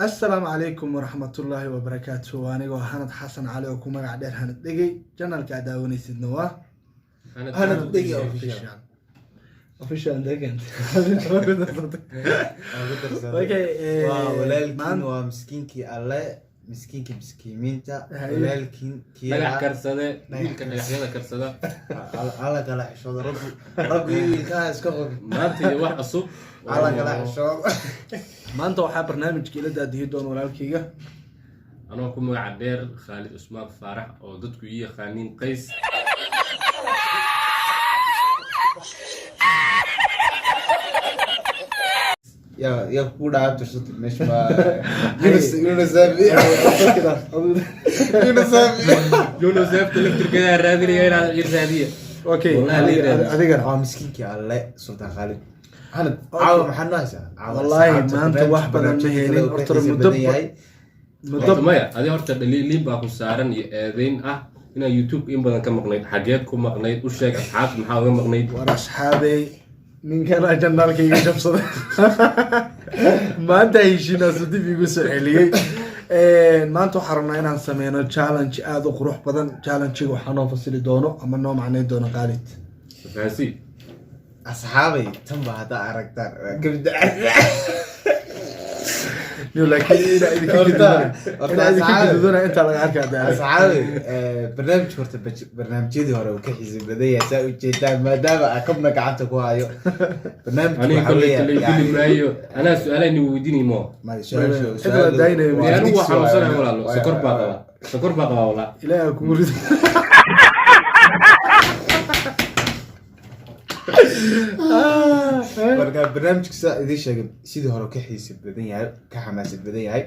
Assalaamu calaykum waraxmatullaahi wabarakaatu. Anigoo Hanad Xasan Cali oo ku magac dheer Hanad Dhegey, channelka aad daawanaysidna waa Hanad Dhegey Official. Official degan. Okay, Waa walaalkiin, waa miskiinkii Alle, miskiinkii miskiimiinta. Haye. Walaalkiin kii Dhagax karsade, wiilka dhagaxyada karsada. Alla kala xishooda, raggu raggu iyo wiilkaha iska qobi. Maanta iyo wax cusub. Alla kala xishooda. Maanta waxaa barnaamijka ila daadihi doona walaalkayga Anoo ku magaca dheer Khaalid Cusmaan Faarax oo dadku ii yaqaaniin Qays. Yaa kugu dhaca tirsata meesha baa Yunus, Yunus Yunus. Yunusefta laftirkeeda raadinaya inaad ir raadiya. Okay. Wallahi la yiraahdo. Adigana. Waa miskiinkii Alle, Sultaan Khaalid Hanad. Caawa maxaa noo haysaa? Caawa Wallaahi, asxaabta maanta wax badan ma barnaamijka helin. kale uu ka Horta xiisa muddo badan yahay. Muddo Horta maya, adi horta dhaliiliin baa ku saaran iyo eedeyn ah inaad YouTube in badan ka maqnayd. Xageed ku maqnayd? U sheeg asxaabta maxaa uga maqnayd. War asxaabey, ninkana channelka iga jabsaday maanta, heshiinaasu dib igu soo celiyey. Maanta waxaan rabnaa inaan sameyno challenge aada u qurux badan. Challenge-ga waxaa noo fasili doono ama noo macnayn doono Khaalid. Fahansi. Asxaabay, tan ba haddaa aragtaan waa kabda. Niyo, laakiin inaa idinka Horta inaa idinka asxaabi. gududana intaa laga arkaa daara. Asxaabi, barnaamijka horta barnaamijyadii hore uu ka xiisa badan yahay, saa ujeedaan, maadaama aan kabna gacanta ku hayo barnaamijku. Aniga Waxaa kolley weeyaan, kale yani- geli maayo, anaa su-aalaha ni weydiinay mo. Cid waa daynaya. Dee anigu waa xanuunsanaya walaalo, sokor baa qabaa, sokor baa qabaa walaa. Ilaaha kugu rido. Marka barnaamijka saa idiin sheegay, sidii hore ka xiisa badan yahay, ka xamaasad badan yahay,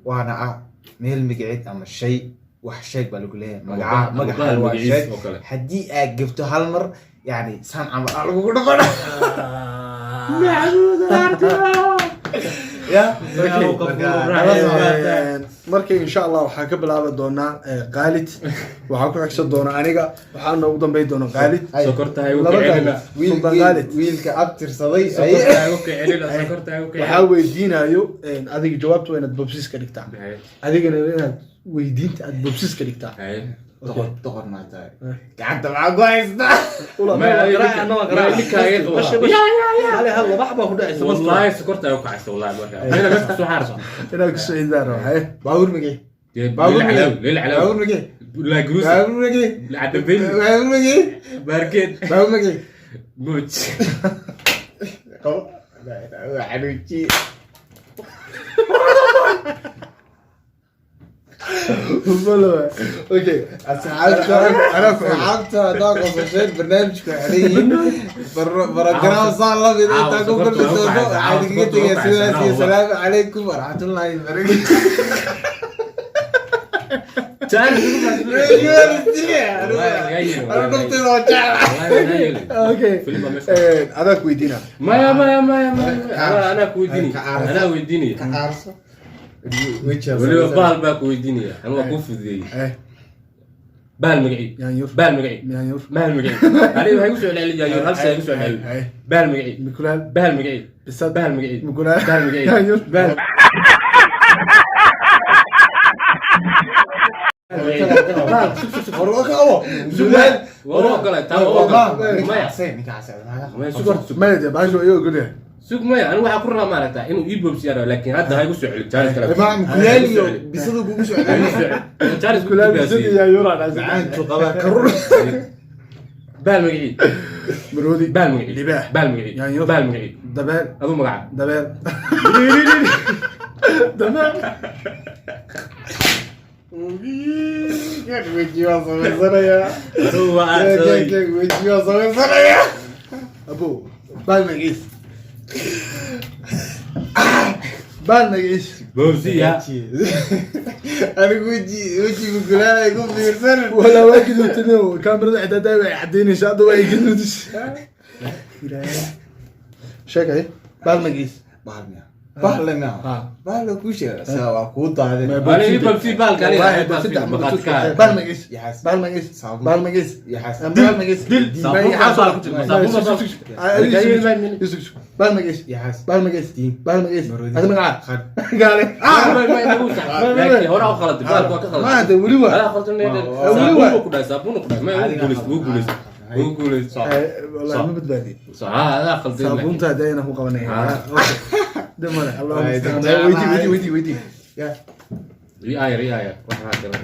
waana ah meel magaceed ama shay, wax sheeg baa lagu leeyahay, magaca ama magaca bahal waa magaciis sheeg oo kale. Haddii aad gebto hal mar, yani saan camal aa lagugu dhaqana ya. Marka insha Allah waxaan ka bilaabi doonaa Khaalid, waxaa ku xigsan doona aniga, waxaa noogu dambeyn doona Khaalid. Sokorta ha igu Laba kicinina. Khaalid. Sultan Khaalid. Wiilka abtirsaday. Sokorta ha igu kicinina, sokorta ha igu Waxaa kicinina. weydiinayo adiga, jawaabta waa inaad bobsis ka dhigtaa. Haye, adigana inaad weydiinta aad bobsis ka dhigtaa. Haye. Doqor doqor maa tahay, gacanta maxaa ku haystaa? Ula, Maya, ma adiga garaac, anna waa garaac. maya, ninkaaga qaba. Bashi, bashi. Hal hal laba xabaa ku dhacaysa marka. Wallaahi sokorta ay u kacaysa wallaahi, marka meel meesha kusoo xaarso. Inaad kusoo ciidaan rabo, haye. Baabuur magee? Dee Baabuur Leel magee? Calaawi, Leel Calaawi. Baabuur magee? Laa Gruusi. Baabuur magee? Lacadambeyn. Baabuur magee? Baarkeed. Baabuur magee? Muj. Qabo waa xanuujiye. Okay. Asxaabta, Anaa ku xigo. asxaabta, haddaa qosasheen barnaamijku waxay leeyihiin barogaraam saa lamid intaa ku Caawa, kulmi sokorta doono. waa u kacaysa, Waxaan idinkaga caawa, tegayaa sokorta waa u sidaas iyo kacaysa. Salaamu calaykum waraxmatullaahi wabarakaatu. Okay. Adaa ku weydiina. Maya, maya, maya, maya, anaa ku weydiinaya, anaa weydiinaya. Weliba bahal baa ku weydiinaya, anu waa kuu fududeeyey. Bahal magacii. Yaanyuur. Bahal magacii. Yaanyuur. Bahal magacii, aniga waxay kusoo celcelin yaanyuur, hal shay igu soo celceli. Haye. Bahal magacii. Mikulaal. Bahal magacii. Bisad. Bahal magacii. Mikulaal. Bahal magacii. Yaanyuur. Bahal waa ogolay taa, waa ogolay. Maya, maya, sug horta, sug. Maya, dee bahashu waa iga ogolyahay. Sug, maya, anigu waxaa ku rabaa maaragtaa inuu ii boobsiyaa raba, laakiin hadda ha igu soo celin jaanis kale. Ha igu soo celin jaanis. Mikulaal, bisad iyo yaanyuur aa dhacsan. Bahal magacii. Maroodi. Bahal magacii. Libaax. Bahal magacii. Yaanyuur. Bahal magacii. Dabeel. Aduu magaca. Dabeel, dabeel. Aduu waa aadsaday. Abo, baal magaciis, baal magaciis. Boobsiya. Anigu weji weji mukulaal ay ku fiirsan. Walaa waa gaduudtay, kaamirada xitaa daa way cadaynaysa, hadda waa ay gaduudis. Sheegay, baal magaciis. Bahal miya? Bahle ma Ha. bahle kuu sheega saa waa kuu daadin. Ani ii boobsii bahalka aniga, Wallahi, ii boobsii, saddex maqaati ka. Baal magaciis. Yaxaas. Baal magaciis. Saabuun. Baal magaciis. Yaxaas. Baal magaciis. Dil. May- Saabuun yaxaas baa waa ku ku jirta. jirta. Saabuun baa ku jirta. Baal magaciis. Yaxaas. Baal magaciis. Diin. Baal magaciis. Maroodi. Adi magacaa. Khad. Gaale. Laakiin hore u khaladtay, bahalka waa ka Ma khaladtay. hada weli waa. Adaa khaladtay, Weli saabuun waa. buu ku dhahay, saabuun ku dhahay. May, wuu guulaystay, wuu guulaystay. Wuu guulaystay. Wallahi ma badbaadi. Ah, adaa khalday laakiin. Saabuunta hadda inaan ku qabanaya. Ah. Okay. Dib male. Allahumma Ay, musta'an. dad- Weydii, weydii, weydii, weydii. Ya. Ii aayar, ii aayar. Waxaa kale.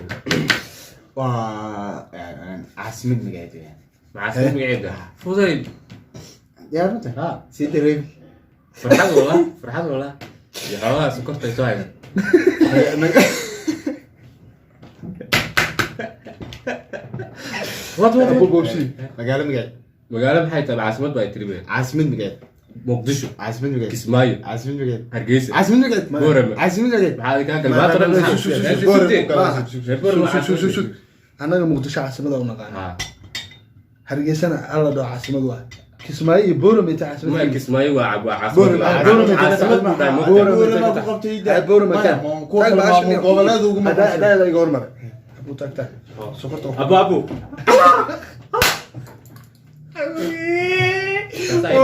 Waa caasimad magaceed weeyaan. Macaasimad magaceeda. Fudayd. Yaa runta? Ha. Sii dareemi. Farxad wallah, farxad wallah. Iyo xoogaha sokorta ay soo hayaan. Wad, wad, wad. Boobsii. Magaalo magaceed. Magaalo maxay tahay? Caasimad baa ay tiri be. Caasimad magaceed. Muqdisho, Caasimad magaceed. Kismaayo, Caasimad magaceed. Hargeysa, Caasimad magaceed. Boorama. Caasimad magaceed. Maxaa kaa kale? Maanta dhan maxaa? Su- Reer Boorama Su- su- su- su. caasimad. Annaga Muqdisho caasimada u naqaana. Ha. Hargeysana alla dhaho caasimad waa. Kismaayo iyo Boorama inta caasimad Ma ka yihiin. Kismaayo waa caasimad. Boorama, Boorama, Caasimad buu dhahay moogtahay. Boorama. Boorama ku qabtay ida. Ay, Boorama Maya, taan. kuwa Taag kale baasha maamul goboleed uguma Hadaa- qabsan. hadaa iga hormaray. Abuu taag taag. Sokorta oo- Abu abu.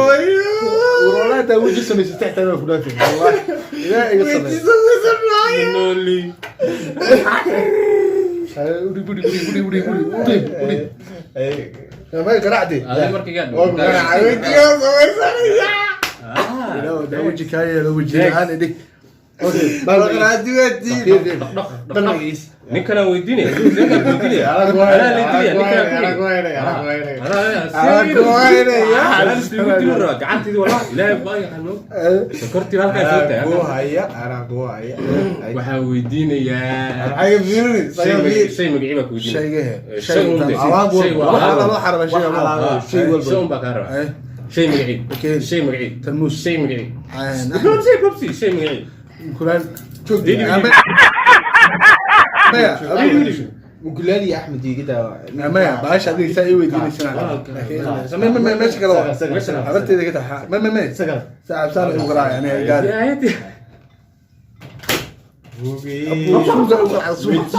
Wallahi hadaa weji samaysatay xitaa waa ku dhaafay. Wallahi. Ilaahay iga sameey. Noli. Ay, udhib, udhib, udhib, udhib, udhib, udhib, udhib. May garaacdi. Adiga marka gaadh. Ah. Ilaahu hadaa weji kaa yeelo, weji la'aan idhig. Okay, baal magaciis. Fiir, fiir. Dhaq, dhaq, Baal dhaq. magaciis. Ninkanaan weydiinaya. Ninkaan weydiinaya. Anaa la dilayaa, ninkaan ku yidhi. Anaa isugu dili rabaa, gacanteydii wallah, Ilaahay baa yaqaan. Sokortii halkaa soo tahay. Waxaan weydiinayaa shay magacii baa ku weydiinaya. Shaygahe. Shay un dee. Alaab Shay waa Wax alaab. alaab xaraba, shay alaab. Ah, Shay walba. shay un baa kaa rabaa. Ay, Shay magacii. Okay. Shay magacii. Tarmuus. Shay magacii. Aan- Bobsi, bobsi, shay magacii. Kulaal. Didi, didi. Maya, adigu- Mugulaali Axmed iga maya, bahasha adiga saa ii weydiinaysaa. Laakiin- may- meesha kale waa. Habarteeda ka tax. May. Saa cabsaan igu garaacay, aniga gaari. Ayati. Abuu, suuqa ugu garaac, suuqa.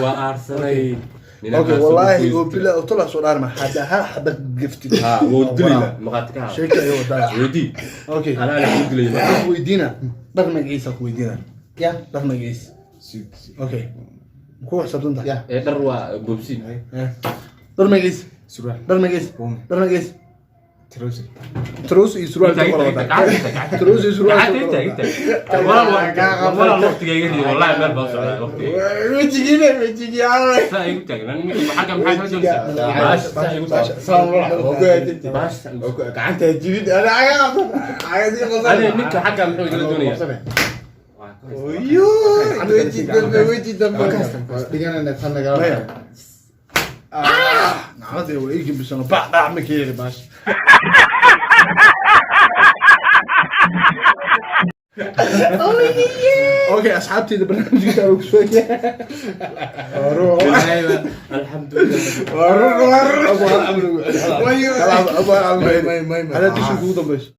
Waa aarsanay. Ninaan Okay, aarsan wallahi buu oo ku bilaa oo tolaa soo dhaarma. Hadda hal xabad giftid. Ha, wuu dilay. Maqaati ka haa. Sheeka iyo wadaa. Weydii. Okay. Anaa la kuu dilay. Waxaan ku weydiinaa, dhar magaciisa ku weydiinaa. Dhar magaciisa. Okay. Ku xisaabtan tahay. Ya. Ee, dhar waa bobsi. Eh. Dhar magaciisa. Dhar magaciisa. Dhar magaciisa. Truus iyo surwaal Inta, kala inta, wadaa. gacanta, gacanta. Truus iyo surwaal Gacanta kala inta, wadaa. inta. Walaal waqtiga iga riday, wallahi meel baan socdaa waqtiga. Saa igu taagan. Ninka xagga maxaa kala joogtaa? Baasha saa igu taagan. Baasha saa igu taagan. Adiga ninka xagga muxuu igala doonayaa? Maya. Ah, nacmadii waa ii gembisano. Bac, dhac ma ka yeeli baasha. Okay, asxaabteyda barnaamijkiisa aan ku soo Alxamdulillah. Abu hal camal ugu celi. Abu hal camal ugu celi. Hada dishu kugu dambayso.